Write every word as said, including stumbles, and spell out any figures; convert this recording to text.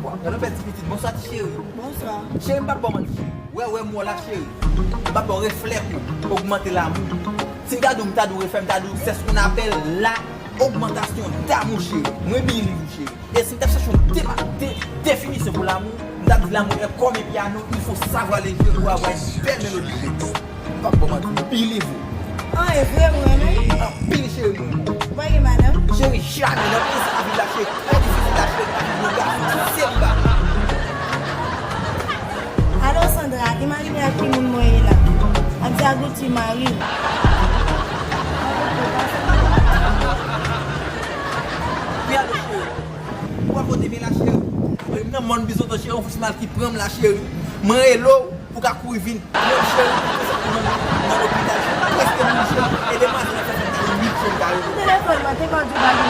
Gade yon bèl ti pitit. Bonswa, ti cheri. Bonswa. Cheri, m p ap ba w manti, cheri. Wè, wè, m wè w la, cheri. M p ap ba w reflè pou ogmante lanmou. Si m ta di w, m ta di w reflè, m ta di w c'est ce qu'on appelle la augmentation d'amour, cheri. Mwen believe ou, cheri. E si m t ap chèche yon dema- de- definisyon pou lanmou, m t ap di l'amour est comme un piano, il faut savoir le jouer pour avoir une belle mélodie, cheri. M p ap ba w manti, m believe ou. An, e vre, ou renmen? Anpil, cheri, mwen. Mwen gen madanm? Cheri, jamè. Nan peyi sa n ap viv la, cheri, trè difisil achte yon gason ki seliba. Alo, Sandra, imajine ak ki moun mwen ye la. Ap di Agouti mari w. Wi, alo, cheri. Ou a kote vin la, cheri? Mwen nan mòn Bizoto, cheri, yon fouch mal ki pran m la, cheri. Mwen rele w pou ka kouri vin pran m, cheri, pou sa pou mwen nan lopital, cheri. Prèske mouri, cheri. E demwazèl la fè fè m gade uit jou m ka rele. Telefòn mwen te kòd ou pa gen